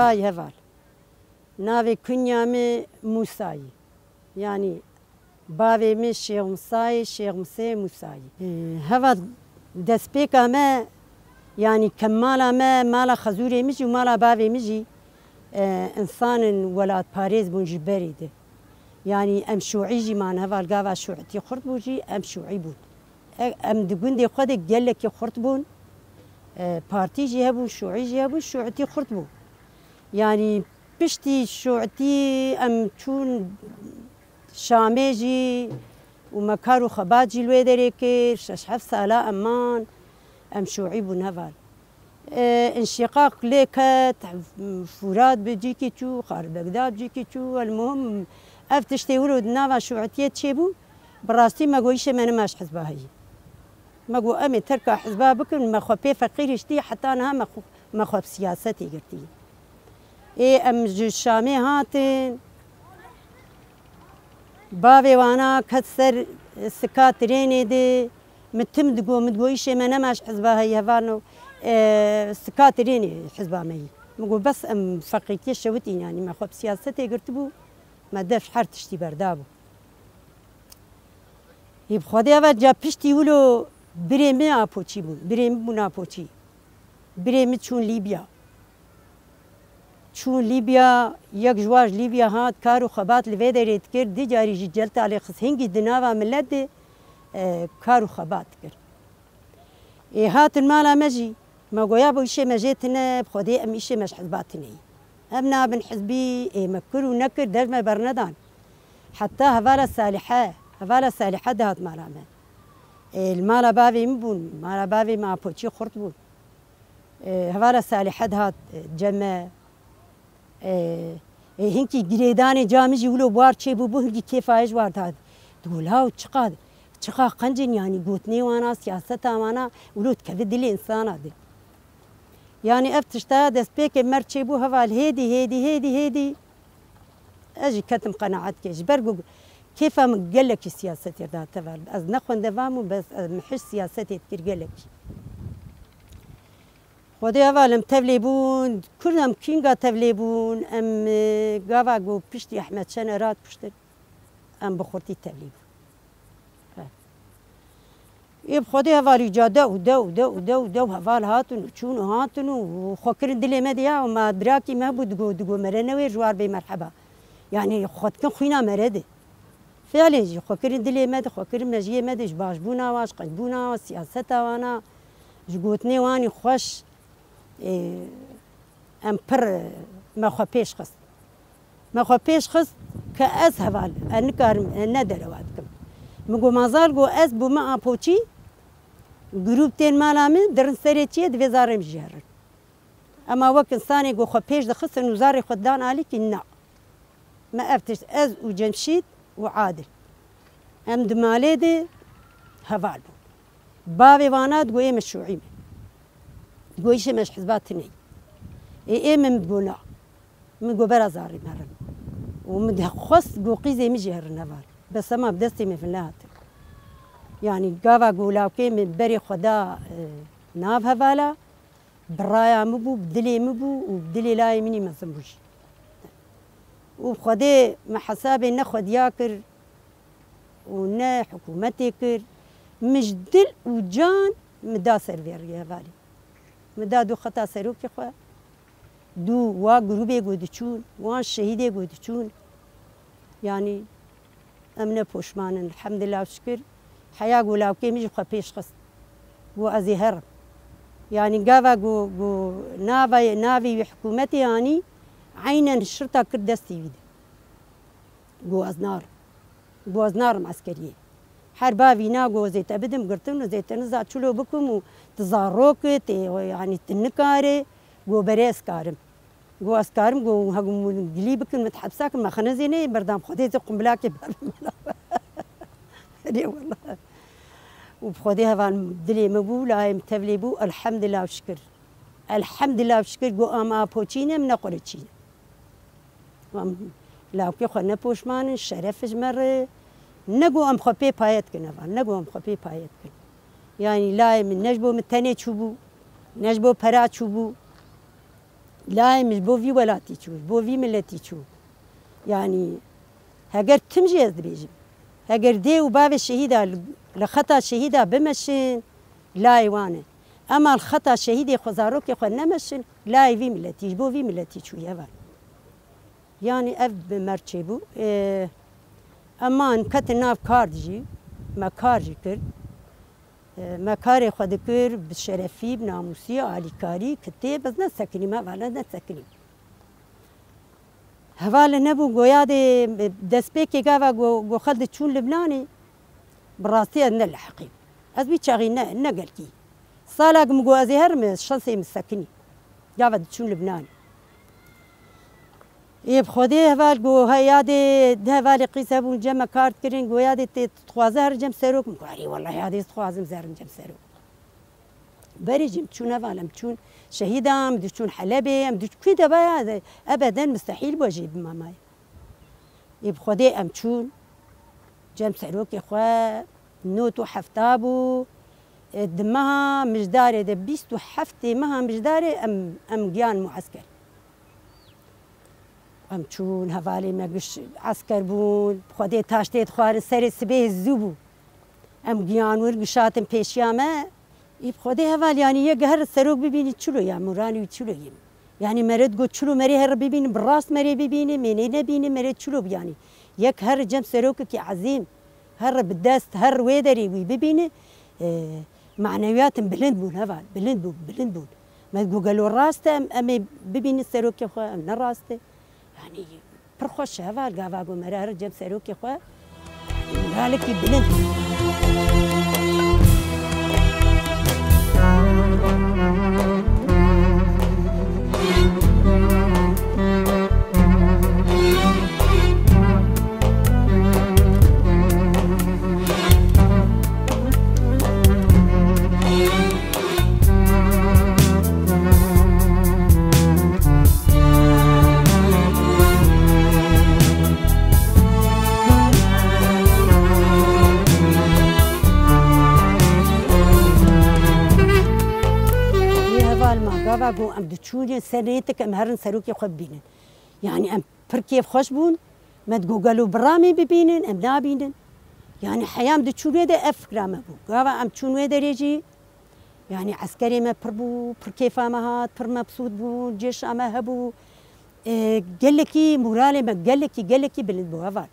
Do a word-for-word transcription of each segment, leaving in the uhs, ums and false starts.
Ay heval. Navê kunya min Mûsa ye. Yanî bavê min Şêx Mûsa ye, Şêx Mûsê Mûsa ye. Ee, heval destpêka me, yanî ke mala me, mala xezûrê min jî û mala bavê min jî, e, însanên welatparêz bûn ji berê de. Yanî em şûî jî man heval gava şûîtî xurt bû jî em şûî bûn. E, em di gundê xwe de gelekî xurt bûn. E, partî jî hebûn, şûî jî hebûn, şûîtî xurt bû. Yanî piştî şûîtî em çûn Şamê jî û me kar û xebat jî li wê derê kir, şeş heft sala em man, em şûî bûn heval. E, înşîqaq lê ket, Fûrat bi cîkî çû, Xar Begdad bi cîkî çû, elmuhim ev tiştê wilo di nava şûîtiyê çêbû, bi rastî me got îşê me nema ji hizba heyî. Me got, em ê terka hizba bikin, me xwe pê feqîr hiştî, heta niha me xwe, me xwe bi siyasetê girtî. Ê em ji Şamê hatin, bavê wana ket ser sika trênê de, min tim digot, min digot, îşê me nema ji hizba heyî, hevalno, e, sika trênê hizba me yî. Min got, bes em feqîrtiyê şewitîn, yanî me xwe bi siyasetê girtibû, me def her tiştî berdabû. Ê bi Xwedê eva ca piştî wilo birê min apoçî bûn. Birê min bûn apoçî. Birê min çûn Lîbya. Çûn Lîbya, yek ji wan ji Lîbya hat, kar û xebat li vê derê dikir, di carî jî celtalê xist hingî di nava milet de, e, kar û xebat dikir. Ê hatin mala me jî, me goya bo îşê me jê tine, bi Xwedê em îşê me ji hizba tine yî. Em nabin hizbî, ê me kir û nekir, dev me bernedan. Heta hevala Salîhe, hevala Salîhe dihat mala me. Ê, li mala bavê min bûn, mala bavê min apoçî xurt bûn. Ê, hevala Salîhe dihat, e, cem me. Ê, ê, hinkî girêdanê ca min jî wilo buhar çêbûbû, hinkî kêfa ê ji war dihat. Digot, law çiqa, çiqa qenc in, yanî gotinê wana, siyaseta wana wilo dikeve dilê însana de. Yanî ev tişta destpêkê mer çêbû heval hêdî, hêdî, hêdî, hêdî. Ez jî ketim qenaetkê. Ji ber ku kêfa min gelekî siyasetê da teval. Ez ne xwendevan bûm, bes ez mihij siyasetê dikir gelekî. Xwedê heval em tevlê bûn, kurd em kînga tevlê bûn, em, e, gava ku piştî Ehmed Şener hat kuştin, em bi xurtî tevlê bûn. He. Ê bi Xwedê hevalî ca dew, dew, dew, dew, dew heval hatin û çûn û hatin û xwe kirin dilê me de ya, ma birakî me bû digo, digo mere newêr ji war bê merheba. Yanî xwe dikin xwîna mere de. Fêlê jî xwe kirin dilê me de, xwe kirin mejiyê me de ji başbûna wan, ji qencbûna wan, siyaseta wana, ji gotinê wanî xweş, ê, em pir, e, me xwe pêş xist. Me xwe pêş xist ke ez heval, ez nikarim, e, ne derewa dikim. Min got, Mazal got, ez bûme apoçî, grûp tên mala min, dirin serê çiyê, divê zarê min jî herin. Ema wek insanê ku xwe pêş dixistin û zarê xwe didan alîkî, na. Me ev tişt, ez û Cemşîd û Adil. Em di malê de heval bûn. Bavê wana digo ê me şûî me. Digo îşê me ji hizba tune ye. Ê, ê min digo na. Min got bera zarê me herin. Û min xwest got qîzê min jî herin heval. Bes ema bi destê min vin nehatin. Yanî gava got lawkê min berê xwe da, e, nav hevala, bi raya min bû, bi dilê min bû û bi dilê layê min î mezin bû jî. Û Xwedê me hesabê ne xwediya kir û ne hikûmetê kir. Min ji dil û can min da ser vê riyê hevalê. Min da dû xeta serokê xwe, dû wa grûbê ku diçûn, wan şehîdê ku diçûn. Yanî em ne poşman in, elhemdulillah û şikir. Heya ku lawkê min jî xwe pêş xist. Ku ez ê herim. Yanî gava ku, ku nava, navê wî hikûmetê anî, eynen şirta kir destê wî de. Ku ez narim. Ku ez narim eskeriyê. Her bavî na ku ez ê te bidim girtin û ez ê te niza çilo bikim û tu zarok î, tê, yanî tu nikarê, ku berê ez karim. Ku ez karim, ku hegu min gilî bikin, min hepsa kin, me xinizê neyê berdam, Xwedê zê qumbilakê ber min. Erê wela. Û bi Xwedê heval dilê min bû, layê min tevlê bû, elhemdulillah û şikir. Elhemdulillah û şikir, ku em apoçî ne, em ne qureçî ne. Em lawkê xwe ne poşman in, şeref ji me re. Ne ku em xwe pê paye dikin heval, ne ku em xwe pê paye dikin. Yanî layê min ne ji bo min tenê çûbû, ne ji bo pera çûbû. Layê min ji bo vî welatî çû, ji bo vî miletî çû. Yanî heger tim jî ez dibêjim. Heger dê û bavê şehîda li, li xeta şehîda bimeşin, layê wan e. Ema li xeta şehîdê xwe, zarokê xwe nemeşin, layê vî miletî, ji bo vî miletî çûye heval. Yanî ev bi mer çêbû. Ê, em man ketin nav kar de jî, me kar jî kir. Ê, me karê xwe dikir bi şerefî, bi namûsî, alîkarî, kitê, bes nesekinî, me heval, nesekinî. Hevalê nebû, goya dê destpêkê gava go, go xwe diçûn Libnanê, bi rastî ez ne li heqî bû. Ez wî çaxî ne, ne gelkî. Salek min got ez ê herim, şansê min sekinî. Gava diçûn Libnanê. Ê bi Xwedê heval got, he yadê di hevalê qîz hebûn, cem me kar dikirin, got yadê tê dixwaze here cem serok, min got erê wellahî yadê ez dixwazim ez herim cem serok. Berê jî em çûn heval, em çûn şehîda, em diçûn Helebê, em diçûn kû de baya, ebeden mistehîl bû jî bimamaye. Ê bi Xwedê em çûn cem serokê xwe, nod û heft bû, ê, di meha Mijdarê de, bîst û heftê meha Mijdarê em, em giyan muesker. Em çûn, hevalê me giş esker bûn, bi Xwedê taştê dixwarin, serê sibê zû bû. Em giyan wir gişatin pêşiya me. Î bi Xwedê heval, yanî yek her serok bibînî çilo ya, moralî wî çilo ye. Yanî mere digot çilo merê here bibînin, bi rast merê bibînin, mê nê nebînin, merê çilo bi yanî. Yek here cem serokekî ezîm, here bi dest, her wê derê wî bibînin, e, manewiyatin bilind bûn heval, bilind bûn, bilind bûn. Me digot gelo rast e, em, em ê bibînin serokê xwe, em ne rast e. Yanî pir xweş e heval, gava ku mere here cem serokê xwe, moralekî bilind. Yê heval ma gava ku em diçûnê ser rêtik em herin serokê xwe bibînin. Yanî em pir kêfxweş bûn. Me digot gelo bi ramê bibînin, em nabînin. Yanî heya em diçûn wê de ev fikra me bû. Gava em çûn wê derê jî, yanî eskerê me pir bû, pir kêfa me hat, pir mebsût bûn, cêşa me hebû. E, gelekî moralê me gelekî, gelekî bilind bû heval.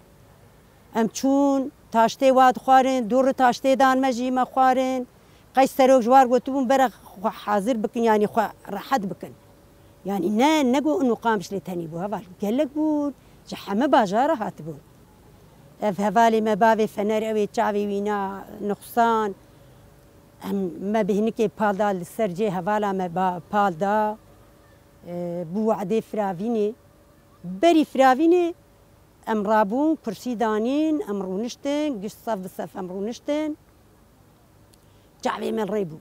Em çûn, taştê wa dixwarin, dûrî taştê dan me jî me xwarin. Qey serok ji war gotibûn, bere xwe hazir bikin, yanî xwe rehet bikin. Yanî ne, ne got ino Qamişlê tenê bû, heval. Gelek bûn, ji heme bajara hatibûn. Ev hevalê me bavê Fener, ew ê çavê wî na nixusan. Em, me bi hinikê pal da li ser cê hevala me ba, pal da. E, bû wadê firavînê. Berî firavînê em rabûn, kursî danîn, em rûniştin, giş sef bi sef em rûniştin. Çavê me rê bû.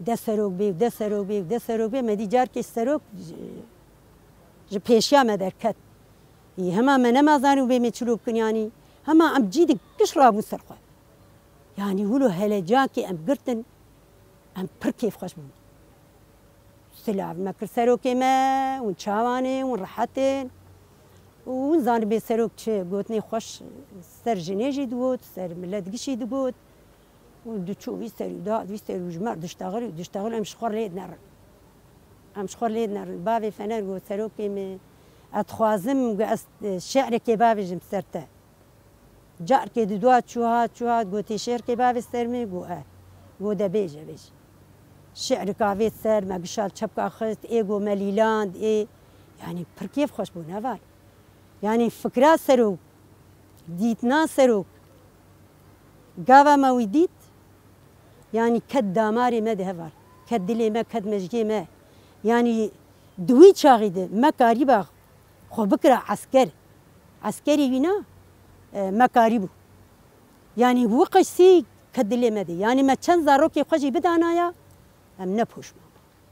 De serok bê, de serok bê, de serok bê. Me dî carkê serok ji, ji pêşiya me derket. Î hema me nema zanî bê me çilo bikin yanî. Hema em cî di giş rabûn ser xwe. Yanî wilo helecakê em girtin, em pir kêfxweş bûn. Silav me kir serokê me, hûn çawan in, hûn rehet in. Û hûn zanibê serok çi gotinê xweş ser jinê jî digot, ser milet gişî digot. Û diçû vî serî da, vî serî ji me diştexilî, diştexilî em ji xwe lê dinerin. Em ji xwe lê dinerin. Bavê Fener got, serokê me, ez dixwazim, got, ez, e, şi'rekê bavêjim ser te. Carkê di dua çû hat, çû hat, gotê şêrkê bavê ser min, got, e. Got, de bêje, bêje. Şi'rika vê ser, me gişal çepka xist, ê got me lîland, ê, yanî pir kêfxweş bûn heval. Yanî fikra serok, dîtina serok, gava me wî dît, yanî ket damarê me de heval, ket dilê me, ket mejgê me. Yanî di wî çaxî de me karîba xwe bikira esker. Eskerî wîna, e, me karîbû. Yanî wî qeşsî ket dilê me de. Yanî me çend zarokê xwe jî bidanaya, em ne poşman.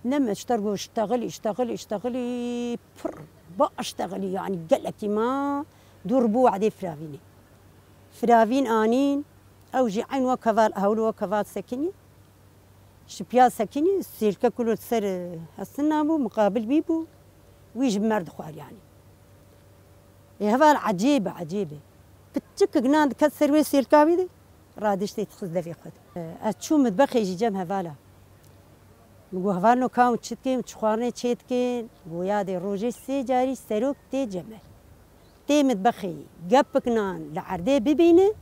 Ne me ji te re got, iştexilî, iştexilî, iştexilî, pir baş iştexilî, yanî gelekî ma dûr bû wadê firavînê. Firavîn anîn, ew jî eyn wek heval, hewl wek heval sekinî. Şipiya sekinî, sêlke ku li ser, e, hestina bû, miqabil wî bû, wî ji mer dixwar yanî. Ê heval ecêb e, ecêb e. Piçikek nan diket ser wê sêlka wî de, radiştê dixist devê xwe de. E, ez çûm mitbexê jî cem hevala. Min got, "Hevalno, ka hûn çi dikin, çi xwarinê çê dikin?" Got, "Ya dê rojê sê carî serok tê cem me." Tê mitbexê, gepik nan li erdê bibîne,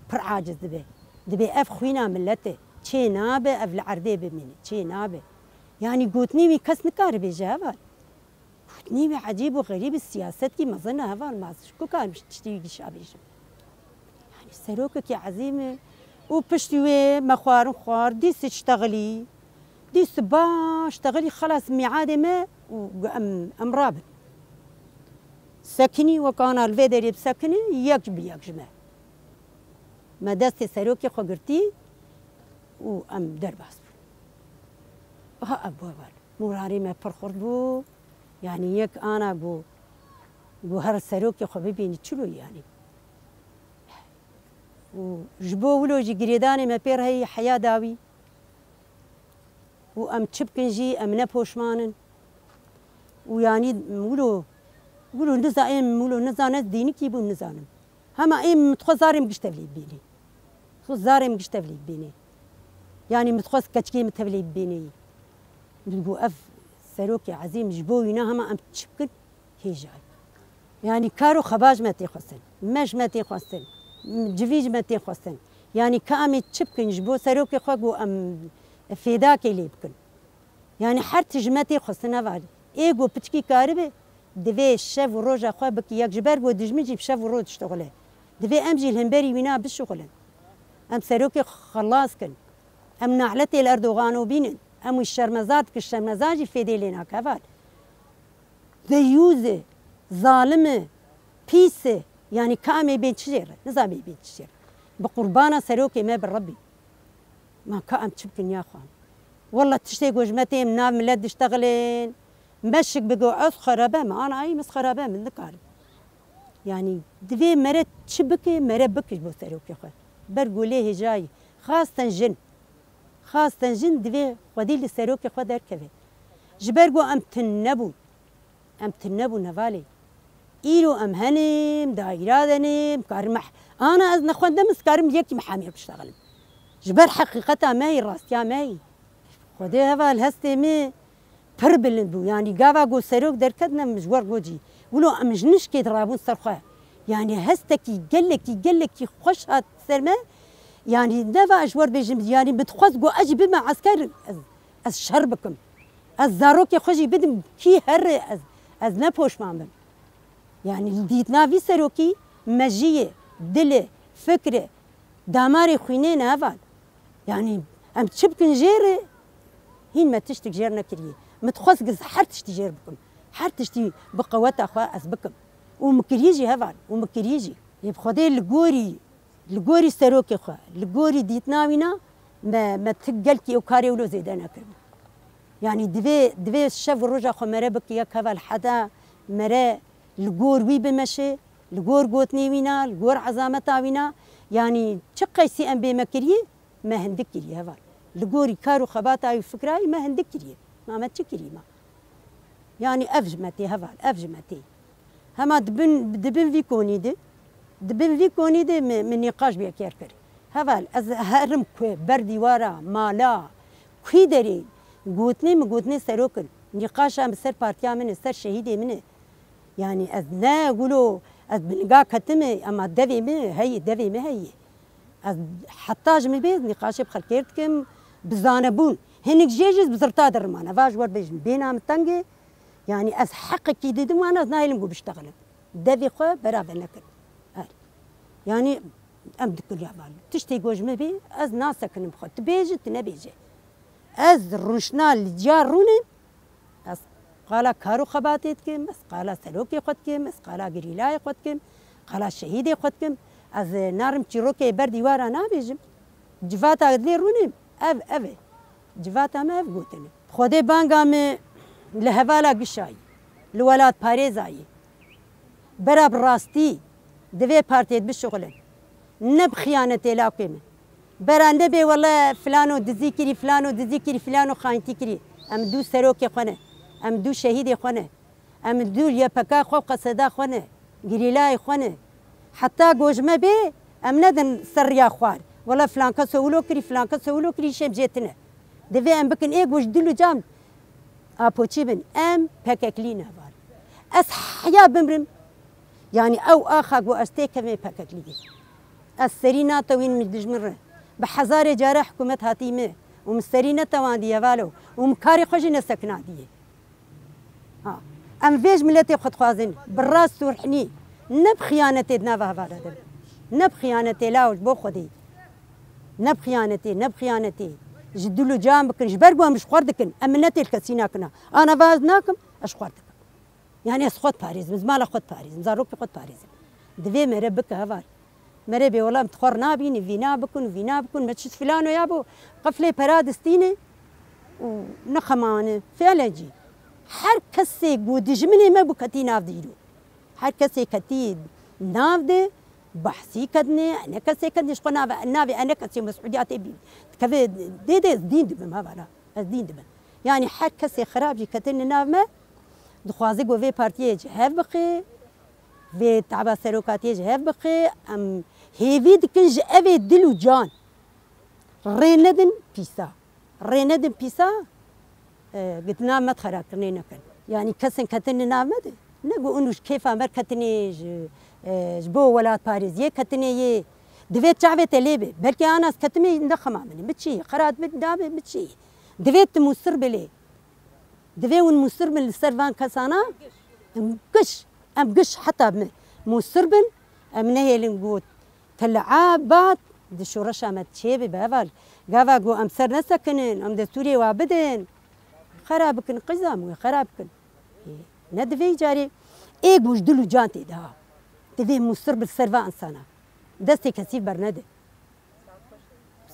pir aciz dibe. Dibê ev xwîna milet e. Çê nabe ev li erdê bimîne. Çê nabe. Yanî gotinê wî kes nikare bêje heval. Gotinê wî ecêb û xerîb e, siyasetkî mezin e heval, ma ez ji ku karim tiştî wî gişa bêjim. Yanî serokekî ezîm e. Û piştî wê me xwarin xwar, dîs ştexilî. Dîs baş ştexilî, xelas mîadê me û em, em rabin. Sekinî, wek ana li vê derê bisekinî, yek bi yek ji me. Me destê serokê xwe girtî û em derbas bûn. Aha, ev bû heval. Moralê me pir xurt bû. Yanî yek ana got, got her serokê xwe bibînî çilo yanî. Û ji bo wilo jî girêdanê me pê re heyî heya dawî. Û em çi bikin jî, em ne poşman in. Û yanî wilo, wilo niza-, êm wilo nizane, dînikî bû nizanim. Hema êm min dixwest zarê min giş tevlî bibînî. Xwe zarê min giş tevlî bibînî. Yanî min dixwest keçikê min tevlî bibînî. Min got, ev serokê ezîm ji bo wîna hema em çi bikin? Hêjayî. Yanî kar û xebat ji me tê xwestin. Me ji me tê xwestin. Civî ji me tê xwestin. Yanî ka em ê çi bikin ji bo serokê xwe ku em fêdakê lê bikin. Yanî her tişt ji me tê xwestin hevalî. Ê ku piçkî karibe, divê şev û roja xwe bike yek, ji ber ku dijmin jî bi şev û roj diştixule. Divê em jî li hemberî wîna bişixulin. Em serokê xwe xelas kin. Em naletê li Erdogan û bînin. Em wî şermezar dikin, şermezar jî fêdê lê nake heval. Deyûz e, zalim e, pîs e. Yanî ka em ê bên çi jê re? Nizam ê bên çi jê re? Bi qurbana serokê me bi Rebbî. Ma ka em çi bikin ya xwe? Walla tiştê ku ji me tê, em nav milet diştexilin. Meşik bigo ez xerabe me, ana ayî min xerabe min nikarim. Yanî divê mere çi bike, mere bike ji bo serokê xwe. Ber ku lê hêjayî. Xasten jin. Xasten jin divê xwedî li serokê xwe derkeve. Ji ber ku em tune nebûn. Em tune nebûn hevalê. Îro em henim, daîra de nim, karim meh. Ana ez nexwendim, ez karim yekî mehamiya biştexelim. Ji ber heqîqeta me yî, rastiya me yî. Xwedê heval hestê me pir bilind bû. Yanî gava ku serok derket ne min ji we re got jî. Wilo em ji nişkê dirabûn ser xwe. Yanî hestekî gelekî, gelekî xweş hat ser me. Yanî neva ez ji we re bêjim, yanî min dixwest ku ez jî bibime esker, ez, ez şer bikim. Ez zarokê xwe jî bidim kî here, ez, ez ne poşman bim. Yanî li dîtina vî serokî mejiyê, dilê, fikre, damarê xwînê ne heval. Yanî em çi bikin jê re, hîn me tiştik jê re nekiriye. Min dixwest ez her tiştî jê re bikim. Her tiştî bi qeweta xwe ez bikim. Û min kiriye jî heval, û min kiriye jî. Ê bi Xwedê li gorî, li gorî serokê xwe, li gorî dîtina wîna me, me ti gelkî ew karê wilo zêde nekiribû. Yanî divê, divê şev û roja xwe mere bike yek heval heta mere li gor wî bimeşe, li gor gotinê wîna, li gor ezameta wîna. Yanî çi qeysî em bê me kiriye, me hindik kiriye heval. Li gorî kar û xebata wî, fikra wî me hindik kiriye. Ma me çi kiriye ma? Yanî ev ji me tê heval, ev ji me tê. Hema di bin, di bin vî konî de, di bin vî konî de min, min nîqaş bi yekê re kir. Heval, ez herim ku ber dîwara, mala, kwî derê, gotinê min gotinê serok in. Nîqaşa min ser partiya min e, ser şehîdê min e. Yanî ez ne wilo, ez bi niga ketime, ema devê min heye, devê min heye. Ez heta ji min bê, ez nîqaşê bi xelkê re dikim, bi zanebûn. Hinek jê jî ez bi zirta dirimane. Va ji we re bêjim, bêhna min teng e. Yanî ez heqekî didim wan, ez nahêlim ku biştexilin. Devê xwe berave nekin. Er. Yanî em dikin ya van. Tiştê ku ji min bê, ez nasekinim xwe. Tu bêjî, tu nebêjî. Ez rûşna li ciya rûnim. Ez qala kar û xebatê dikim, ez qala serokê xwe dikim, ez qala gerîlayê xwe dikim, qala şehîdê xwe dikim. Ez narim çîrokê ber dîwara nabêjim. Civata lê rûnim, ev, ev e. Civata me ev gotine. Xwedê banga me li hevala gişayî, li welatparêzayî. Bera bi rastî divê partiyê bişuxulin. Ne bi xiyanetê lawkê min. Bera nebê wele filano dizî kirî, filano dizî kirî, filano xayintî kirî. Em dû serokê xwe ne. Em dû şehîdê xwe ne. Em dû Y P K xwe û qeseda xwe ne. Girîlayê xwe ne. Heta go ji me bê, em nedin ser riya xwar. Wele filan keso wilo kirî, filan keso wilo kirî, îşê em jê tine. Divê em bikin ê go ji dil û can apoçî bin. Em pekeklî ne heval. Ez heya bimrim. Yanî ew axa ku ez têkevim ê pekeklî bê. Ez serî natewînim ji dijmin re. Bi hezarê care hikûmet hatî min û min serî netewandiye valo û min karê xwe jî nesekinandiye. Ha. Em vê ji miletê xwe dixwazin. Bi rast û rihnî. Ne bi xiyanetê di nava hevala de. Ne bi xiyanetê law ji bo Xwedê. Ne bi xiyanetê, ne bi xiyanetê. Ji dil û can bikin, ji ber ku em ji xwe dikin. Em minetê li kesî nakina. Ana va ez nakim, ez ji xwe dikim. Yani ez xwe diparêzim, ez mala xwe diparêzim, zarokê xwe diparêzim. Divê mere bike heval. Mere bê wela em dixwar nabînin, vîna bikin, vîna bikin, me çi filano ya bo, qeflê pera distîne û nexemane, fele cî. Her kesê ku dijminê me bû ketî nav dîro. Her kesê ketî nav de, behsî kedinê, ene kesê kedinê, ji xwe nave, navê ene kesê Mesûdiya tê bî. Dikeve dê de ez dîn dibim, hevala. Ez dîn dibim. Yani her kesê xirab jî ketine nav me, dixwaze ku vê partiyê ji hev bixe, vê taba serokatiyê ji hev bixe, em hêvî dikin ji evê dil û can rê nedin pîsa. Rê nedin pîsa, e, gidina me xerabkirinê nekin. Yani kesên ketine nav me de, ne ku û ji kêfa me ketine, ji, e, ji bo welatparêziyê ketine yê. Divê çavê te lê be. Belkî ana ez ketime nexema min e. Min çi ye? Xerat min nabe, min çi ye? Divê tu musir bilê. Divê hûn musir bin li ser van kesana. Em giş, em giş heta me musir bin, em nehêlin got, telabat di şoreşa me çê bibe heval. Gava got em ser nesekinin, em destûrê wa bidin. Xera bikin, qîza min wê xera bikin. Ê, ne divê carê ê got ji dil û can tê de ha. Divê musir bin ser va insana. Destê kesî bernede.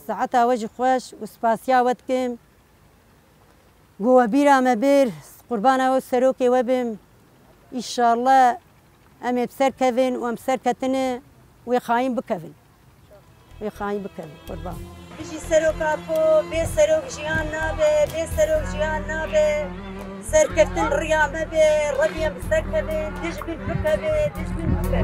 Saeta we jî xweş û spasiya we dikim. Ku we bîra me bir, qurbana we serokê we bim. Înşallah em ê bi ser kevin û em ser ketine wê xayîn bikevin. Wê xayîn bikevin, qurban. Bijî serok Apo, bê serok jiyan nabe, bê serok jiyan nabe. Serkeftin riya me be, Rebî em bi ser kevin, dijmin bikeve, dijmin bikeve.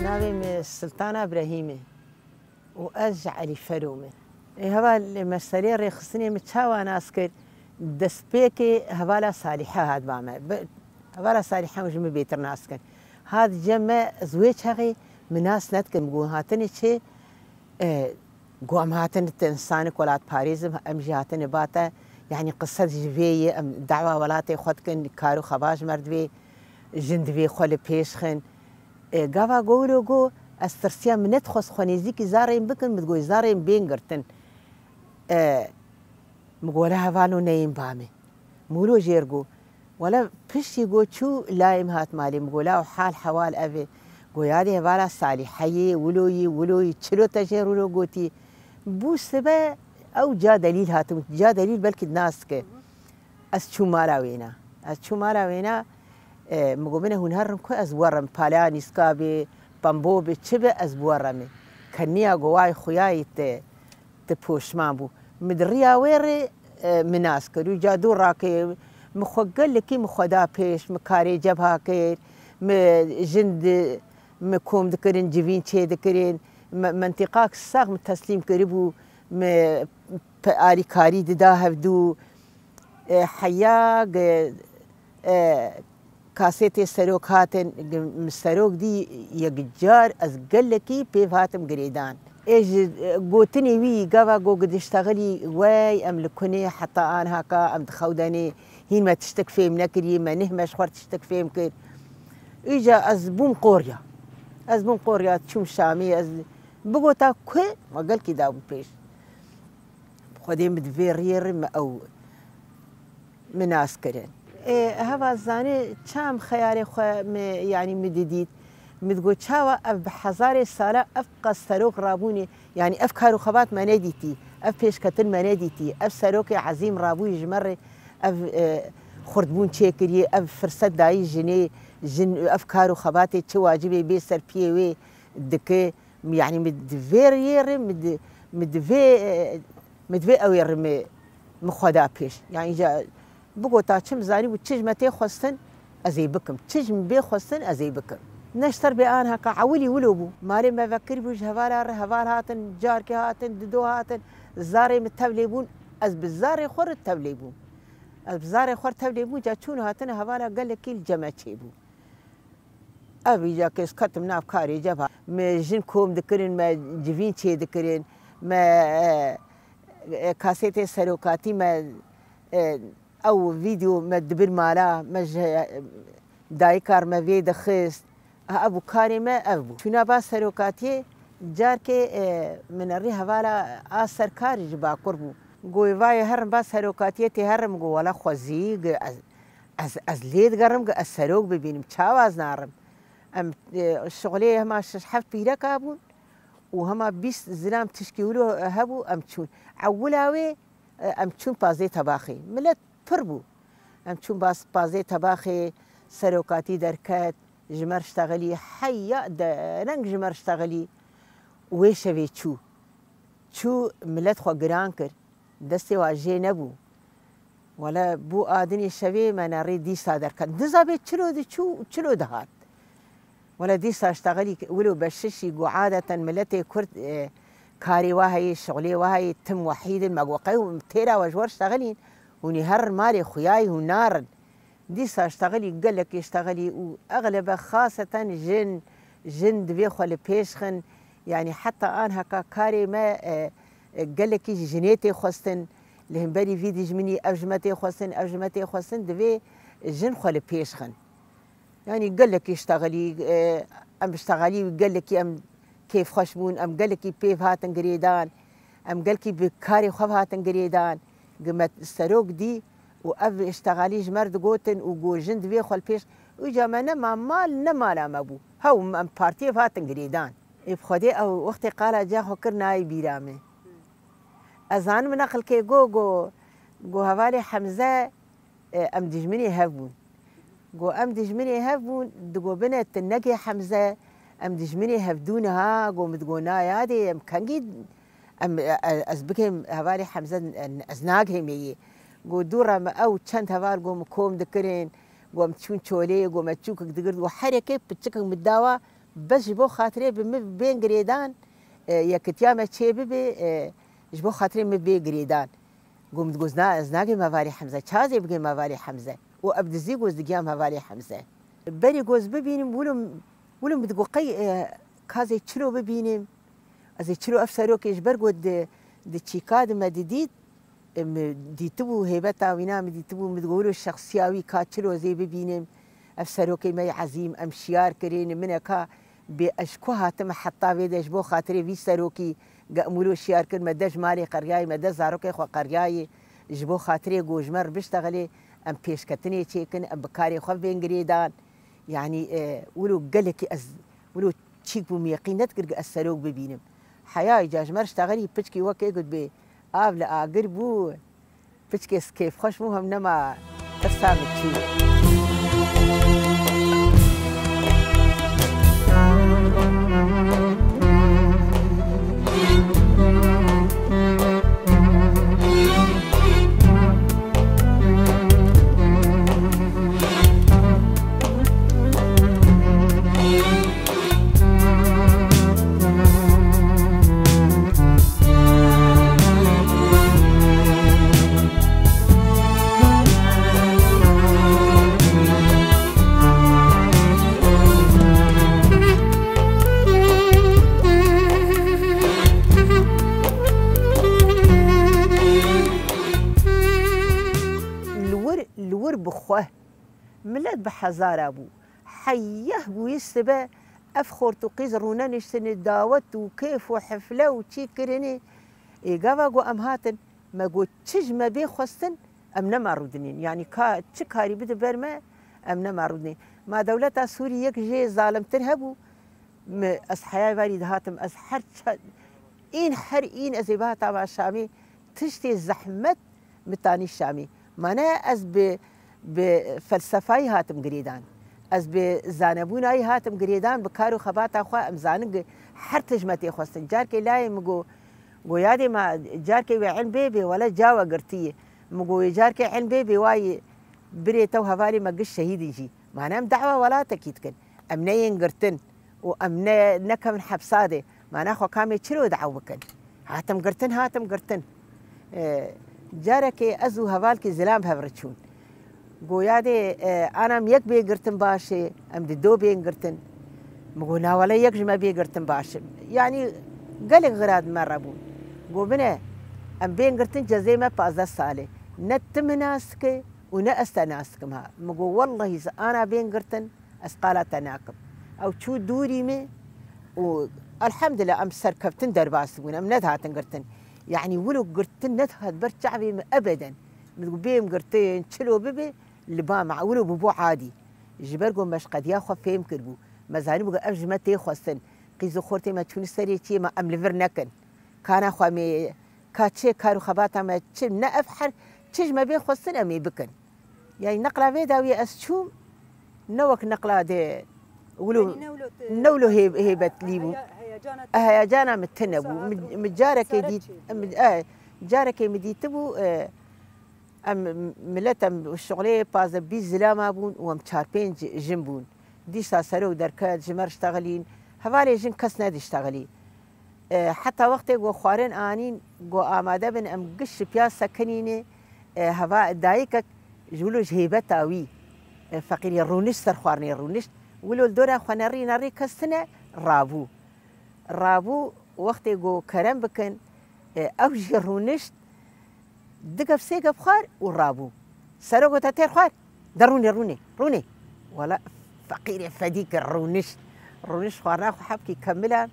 Navê min Siltana Brehîm e û ez ji Elîfero me. Ê, heval, meselê rêxistinê min çawa nas kir? Destpêkê hevala Salîhe hat ba me. Bi, hevala Salîhe ji min bêtir nas kir. Hat cem me, ez wê çaxê min nas nedikim. Got, hatinê çê, e, got, em hatin te însanik welatparêz im, em jî hatine ba te. Yanî qise ji vê ye, em dawa welatê xwe dikin, kar û xeba ji me re divê, jin divê xwe li pêş xin. E, gava go wilo go, ez tirsiya min nedixwest xwe nêzîkî zarên bikin, min digot zarên bên girtin. E, min got, wele hevalo neyên ba me. Min wilo jêr got, wele piştî got çû layê min hat malê, min got, law hal hewal ev e. Got, yadê hevala Salîheyê, wilo yî, wilo yî, çilo te jêr wilo gotî. Bû sibe ew ca delîl hatim, ca delîl belkî nas dike. Ez çûm mala wêna. Ez çûm mala wêna, e, min got, bine hûn herin ku ez werim. Pala nîska bê, pembo bê, çi bê, ez bi we re me. Keniya go, way xuyayî te, te poşman bû. Min di riya wê rê, e, min nas kir. Û ca dû rakê, min xwe gelekî min xwe da pêş, min karê cebha kir, min jin di, min kom dikirin, civîn çê dikirin. Me, mentiqak sax min teslîm kiribû, min pe-, alîkarî dida hevdû. E, heya ge, e, kasetê serok hatin, ge, min serok dî yekcar ez gelekî pêv hatim girêdan. Ê ji, e, gotinê wî gava go gidiştexilî wey em li kunê heta anhaka em dixewdenê hîn me tiştek fêm nekiriye, me neh me ji xwe tiştek fêm kir. Îca ez bûm qorya. Ez bûm qoriya, çûm Şamê, ez bigota ku ma gelkî dabû pêş. Xwedê min di vê riyê re me ew min nas kirin. Ê, heva zanî çawa em xeyalê xwe mi, yanî mi didît. Mi digot çawa ev bi hezarê sala ev qas serok rabûnê, yanî ev kar û xebat me nedîtî, ev pêşketin me nedîtî, ev serokê ezîm rabûyî ji me re ev, e, xurtbûn çêkiriye, ev firset dayî jinê, jin ev kar û xebatê çi wacibê bê ser piyê wê dike. Yanî mi di vê riyê re, mi di, mi di vê, e, mi di vê ewê re mi, mi xwe da pêş. Yanî îca bigota çi min zanîbû, çi ji me tê xwestin, ez ê bikim. Çi ji min bê xwestin, ez ê bikim. Ne ji ter bê anheka ewilî wilo bû. Malê me vekirî bû ji hevala re, heval hatin, carkê hatin, dido hatin, zarê min tevlê bûn, ez bi zarê xwe re tevlê bûm. Ez bi zarê xwe re tevlê bûm, ca çûn hatine hevala gelekî li cem me çêbû. Ev îca kes ketim nav karê cebha. Me jin kom dikirin, me civîn çê dikirin, me, e, e, kasetê serokatî me, e, ew vîdeo me dibir mala, me ji, e, dayikar me vê dixist. Ev bû karê me, ev bû. Çûna ba serokatiyê, carkê, e, min rî hevala a serkarî ji Bakur bû. Goyê vayê herim ba serokatiyê tê herim, go wela xwezî, gi ez, ez, ez lê digerim, gi ez serok bibînim, çawa ez narim? Em, e, şixulê hema şeş heft pîreka bûn û hema bîst zilam tişkî wilo hebû, em çûn. Ewila wê, e, em çûn pazdeh tebaxê. Milet pir bû. Em çûn bas-, pazdeh tebaxê, serokatî derket, ji me re ştexilî, heya dereng ji me re ştexilî û wê şevê çû. Çû milet xwe giran kir. Destê wa jê nebû. Wele bû a dinê şevê me nerê dîsa derket. Niza bê çilo diçû û çilo dihat. Wele dîsa ştexilî wilo beşişî, ku adeten miletê Kurd, e, karê wa heyê, şixulê wa heyê, tim wehîd in, me got qey têra we ji we re ştexilîn, hûn ê herin malê xuyayî, hûn narin. Dîsa ştexilî, gelekî ştexilî û exlebe xaseten jin, jin divê xwe li pêş xin. Yanî heta anheka karê me, e, e, gelekî ji jinê tê xwestin. Li hemberî vî dijminî ev ji me tê xwestin, ev ji me tê xwestin, divê jin xwe li pêş xin. Yanî gelekî ştexilî, e, em bi ştexalî gelekî em kêfxweş bûn, em gelekî pêv hatin girêdan, em gelkî bi karê xwe hatin girêdan. Gi me serok dî û ev ştexalî ji me re digotin û got jin divê xwe li pêş. Îca me nema mal, ne mala me bû. Hew em partiyê hatin girêdan. Ê bi Xwedê ew wextê qala ca xwe kir nayê bîra min. Ez zanim neqilkê go, go, go hevalê Hemze, e, em dijminê hev bûn. Go em dijminê hev bûn, digo bine tu negê Hemze, em dijminê hevdû ne ha, go min digo na yadê, em kengî, em, e, e, ez bigêm hevalê Hemze, e, ez nagêmê yê. Go dû re me ew çend heval go min kom dikirin, go em çûn çolê, go me çûkik digirt, go her yekê piçikik min dawa, bes ji bo xatirê bi min bên girêdan, e, yekitiya me çê bibe, e, ji bo xatirê min bê girêdan. Go min digot, na, ez nagêm hevalê Hemze. Ça ez ê bigêm hevalê Hemze? Û ev dizî go ez digiyam hevalê Hemze. Berî go ez bibînim, wilo, wilo min digot, qey, e, ka ez ê çilo bibînim? Ez ê çilo ev serokê ji ber go di, di çîka di me didît, e, min dîtibû, hêbeta wîna min dîtibû, min digot, wilo şexsiya wî ka çilo ez ê bibînim? Ev serokê me yê ezîm, em şiyar kirin, min e ka bê ez ji ku hatime heta vê de ji bo xatirê vî serokî, ge em wilo şiyar kir, me de ji malê qeryayê, me de zarokê xwe qeryayê, ji bo xatirê ku ji me re biştexilê, em pêşketinê çêkin, em bi karê xwe bên girêdan. Yanî, e, wilo gelekî ez, wilo çîk bûm, yeqîn nedikir ku ez serok bibînim. Heya îca ji me re ştexilî, piçkî wekê gotibê, av li agir bû. Piçkê kêfxweş bû, hem nema tirsa min çû. Li wir, li wir bi xwe. Milet bi hezara bû. Heyeh bûyî sibe Ev xort û qîz rûneniştine dawet û kêf û hefle û çî kirinê. Ê gava ku em hatin, me got çi ji me bê xwestin, em nema rûdinên. Yanî ka çi karî bide ber me, em nema rûdinên. Ma dewleta Sûrî yek jê zalimtir hebû, mi, ez heyayê varî dihatim, ez her ça-, în her în ez ê bihatama Şamê, tiştê zehmet mi tanî Şamê. Ma ne ez bi, bi felsefayî hatim girêdan. Ez bi zanebûnayî hatim girêdan, bi kar û xebata xwe em zanin ki her tişt me tê xwestin. Carkê layê min got, got, "Yadê ma carkê wê ilm bê bê, wele cawe girtiye." Min got, "Wê carkê ilm bê bê, wayê birê te û hevalê me giş şehîdin jî." Ma ne em dawa welatekî dikin. Em neyên girtin û em ne, nekevin hepsa de. Ma naxwe kamê çilo daw bikin. Hatim girtin, hatim girtin. E, carekê ez û hevalkî zilam bi hev re çûn. Goya dê, e, anam yek bê girtin baş e, em di do bên girtin. Min got, "Na wele yek ji me bê girtin baş e." Yanî gelek xira di me re bûn. Got, "Bine, em bên girtin cezê me pazdeh sal e. Ne tu min nas dike û ne ez te nas dikim ha." Min got, "Wellehî ez ana bên girtin, ez qala te nakim." Ew çû dûrî min û elhemdulillah em serkeftin derbas bûn, em nedihatin girtin. Yanî wilo girtin nedihat ber çavê min ebeden. Min got, "Bêm girtin, çilo bibe, li ba me wilo bûbû adî." Ji ber ku me ji qediya xwe fêm kiribû. Me zanîbû ku ev ji me tê xwestin. Qîz û xortê me çûne serê çiyê me, em li vir nekin. Kana xwe mê, ka çi kar û xebata me çi, ne ev her çi ji me bê xwestin em ê bikin. Yanî neqla vê dawiyê ez çûm, ne wek neqla de wilo, Yanî ne wilo te ne wilo hê-, hêbetlî bû. Heya-, heyecana te Heyecana min tune bû. Saet Mi, û mi carekê saet dît, çi? mi, e, carekê min dîtibû, e, em milet em şixulê pazdeh bîst zilama bûn û em çar pênc jin bûn. Dîsa serok derket, ji me re ştexilîn. Hevalê jin kes nediştexilî. E, heta wextê ku xwarin anîn, ku amade bin, em giş ji piya sekinîne, e, heva dayikek ji wilo ji hêbeta wî, e, feqîrê rûnişt ser xwarinê rûnişt. Wilo li dora xwe nerî nerî kes tune rabû. Rabû, wextê ku kerem bikin, e, ew jî rûnişt, du gef sê gef xwar û rabû. Serok gote, "Têr xwar, de rûnê, rûnê, rûnê." Wela feqîrê fedî kir, rûnişt. Rûnişt xwarina xwe hebkî kemila.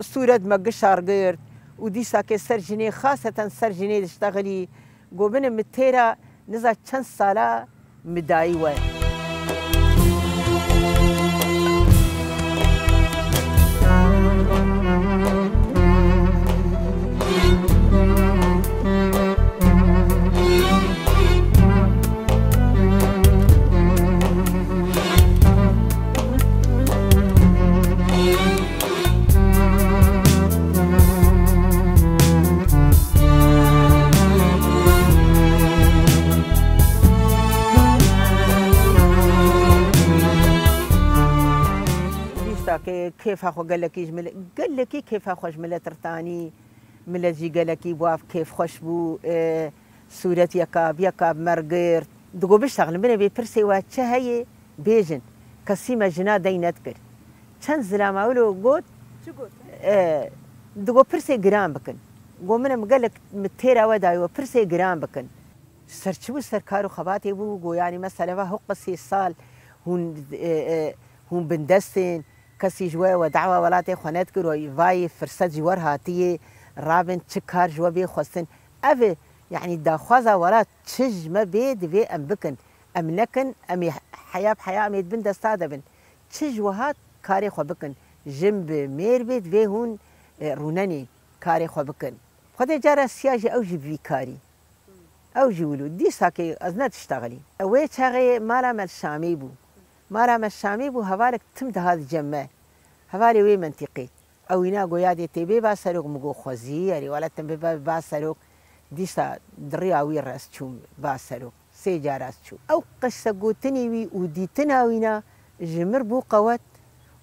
Sûret me gişar girt û dîsakê ser jinê, xaseten ser jinê diştexilî. Got, "Bine min têra niza çend sala min dayî we." Dîstakê kêfa xwe gelekî ji mil-, gelekî kêfa xwe ji milet re tanî. Milet jî gelekî bi wan kêfxweş bû. E, sûret yeka bi yeka bi me re girt. Digot, "Biştexilin, binê vê pirsê we çi heye, bêjin." Kesî me jina dey nedikir. Çend zilama wilo got, Çi got? e, digot, "Pirsê giran bikin." Got, "Min em gelek min têra we daye we, pirsê giran bikin." Ser çi bû, ser kar û xebatê bû, got, yanî mesela va hewqa sê sal hûn, e, e, hûn bindestên, kesî ji we, we dawa welatê xwe nedikir, we vayê firset ji we re hatiye, rabin çi kar ji we bê xwestin. Ev e, yanî daxwaza welat çi ji me bê divê em bikin. Em nekin, em ê heya bi heya em ê di bin desta de bin. Çi ji we hat karê xwe bikin. Jin bi mêr bê divê hûn, e, rûnenê karê xwe bikin. Xwedê cara siya jî ew jî bi vî karî. Ew jî wilo. Dîsakê ez nediştexilî. Wê çaxê mala me li Şamê bû. Mala me Şamê bû, hevalek tim dihat cem me. Hevalê wê mentîqê. Ew îna got, "Yadê tê bê ba serok?" Min got, "Xwezî, erê wele tim bê ba, ba serok." Dîsa di riya wî re ez çûm ba serok. Sê cara ez çûm. Ew qise gotinê wî û dîtina wîna ji mir bû qewet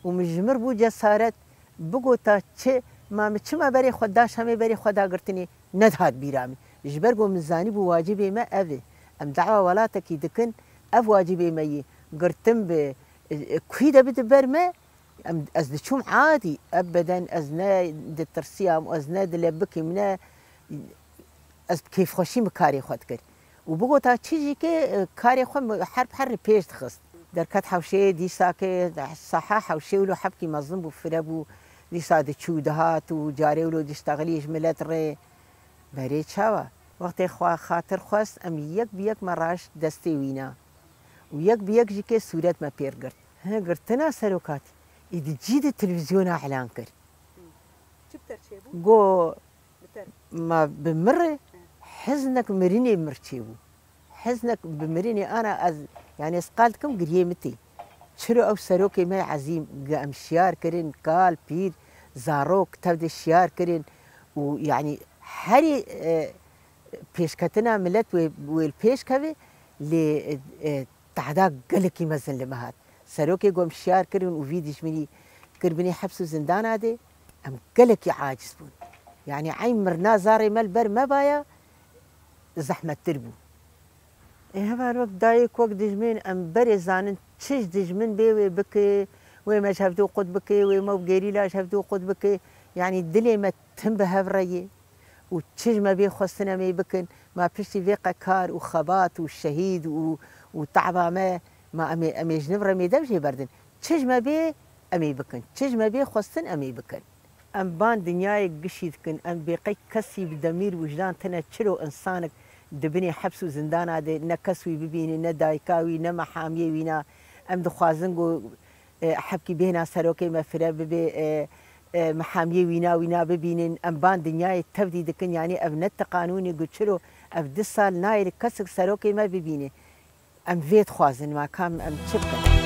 û min ji mir bû cesaret. Bigota çi, ma min çima berê xwe da Şamê, berê xwe da girtinê? Nedihat bîra min. Ji ber ku min zanîbû wacibê me ev e. Em dawa welatekî dikin, ev wacibê me yî. Girtin bi, e, e, kû de bide ber me, em, ez diçûm adî, ebeden ez ne ditirsiyam, ez ne dilebikîm, ne, ez bi kêfxweşî min karê xwe dikir. Û bigota çi jî ke, e, karê xwe min her bi her li pêş dixist. Derket hewşeyê dîsakê, saha hewşê wilo hebkî mezin bû, fire bû. Dîsa diçû dihat û carê wilo diştexilî ji milet rê. Berê çawa? Wextê xwe xatir xwest, em yek bi yek me raşt destê wîna. Û yek bi yek jî kê sûret me pêr girt. Hi girtina serokatî. Î di cî di televîzyona elan kir. Çi bi te re çêbû? Go, bi te re. Ma bi min re hiznek mirinê mir çêbû. Hiznek bi mirinê ana ez, yani ez qal dikim giriyê min tê. Çiro ew serokê me ezîm, gi em şiyar kirin, kal, pîr, zarok, tev de şiyar kirin. Û yani herî, e, pêşketina milet wê, wê li pêş keve, lê, e, e, tehda gelekî mezin li me hat. Serokê ku em şiyar kirin û vî dijminî kirbinê heps û zindana de, em gelekî aciz bûn. Yani eyn mirina zarê me li ber me baya, zehmettir bû. Ê heval wek dayik, wek dijmin, em berê zanin çi ji dijmin bê wê bike, wê me ji hevdû qut bike, wê me û gerîla ji hevdû qut bike. Yani dilê me tim bi hev re yê. Û çi ji me bê xwestin em ê bikin. Ma piştî vê qekar û xebat û şehîd û, û taba me, ma em ê, em ê ji niv re em ê dev jê berdin. Çi ji me bê em ê bikin. Çi ji me bê xwestin em ê bikin. Em ban dinyayê gişî dikin. Em bê qey kesî bi demîr wijdan tine çiro insanek di binê heps û zindana de ne kes wî bibîne, ne dayika wî, ne mehamiyê wîna. Em dixwazin ku e, hebkî bêhna serokê me fire bibe, e, e, mehamiyê wîna wîna bibînin. Em ban dinyayê tevdî dikin, yanî ev ne ti qanûnê gu çiro ev du sal nayê li kesek serokê me bibîne. Em vê dixwazin, ma kam em çi bikin?